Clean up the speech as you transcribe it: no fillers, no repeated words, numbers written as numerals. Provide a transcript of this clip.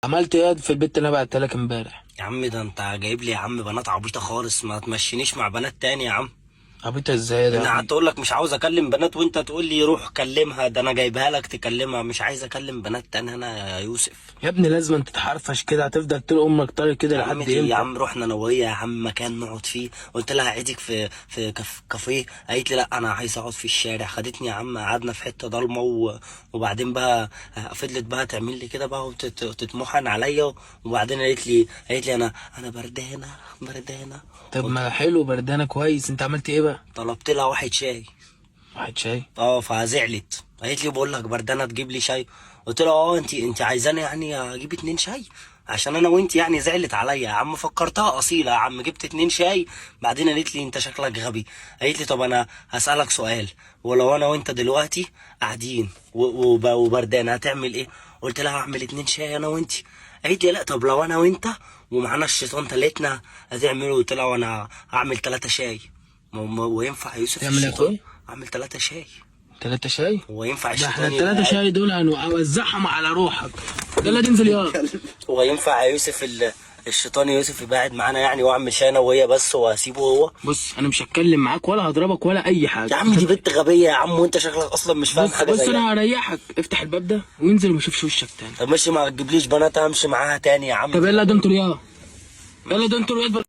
عملت ايه في البيت اللي انا بعتها لك امبارح؟ يا عم ده انت جايب لي يا عم بنات عبيطه خالص، ما تمشينيش مع بنات تاني يا عم. عبيطه ازاي ده انا يا قعدت ابني؟ اقول لك مش عاوز اكلم بنات وانت تقول لي روح كلمها، ده انا جايبها لك تكلمها. مش عايز اكلم بنات تاني انا يا يوسف. يا ابني لازم انت تتحرفش كده، هتفضل طول امك طالع كده يا عم لحد دي يا امتى؟ عم رحنا انا وهي يا عم مكان نقعد فيه، قلت لها عايزك في كافيه، قالت لي لا انا عايز اقعد في الشارع. خدتني يا عم قعدنا في حتة ضلمة وبعدين بقى فضلت بقى تعمل لي كده بقى وتتمحن عليا. وبعدين قالت لي انا بردانه بردانه. طب قلت ما حلو بردانه كويس، انت عملت ايه بقى؟ طلبت لها واحد شاي. واحد شاي؟ اه فزعلت، قالت لي بقول لك بردانه تجيب لي شاي؟ قلت لها اه انت عايزاني يعني اجيب اتنين شاي عشان انا وانت يعني؟ زعلت عليا يا عم، فكرتها اصيلة يا عم، جبت اتنين شاي. بعدين قالت لي انت شكلك غبي، قالت لي طب انا هسألك سؤال، ولو انا وانت دلوقتي قاعدين وبردانه هتعمل ايه؟ قلت لها هعمل اتنين شاي انا وانت. قالت لي لا، طب لو انا وانت ومعانا الشيطان تالتنا هتعمله؟ قلت لها وانا هعمل تلاتة شاي. وينفع يا يوسف تعمل ايه يا الشيطان اخويا؟ اعمل تلاتة شاي؟ تلاتة شاي؟ هو ينفع ده احنا الشيطان التلاتة يبقى شاي دول هنوزعهم على روحك. يلا تنزل يلا. هو ينفع يا يوسف الشيطان يوسف يبقى قاعد معانا يعني، واعمل شاي انا وهي بس واسيبه هو؟ بص انا مش هتكلم معاك ولا هضربك ولا اي حاجة. يا عم دي بنت غبية يا عم، وانت شكلك اصلا مش فاهم بص حاجة بص زيها. انا هريحك، افتح الباب ده وانزل وما اشوفش وشك تاني. طب ماشي، ما تجيبليش بنات امشي معاها تاني يا عم. طب يلا ده انتوا رياض، يلا ده انتوا رياض.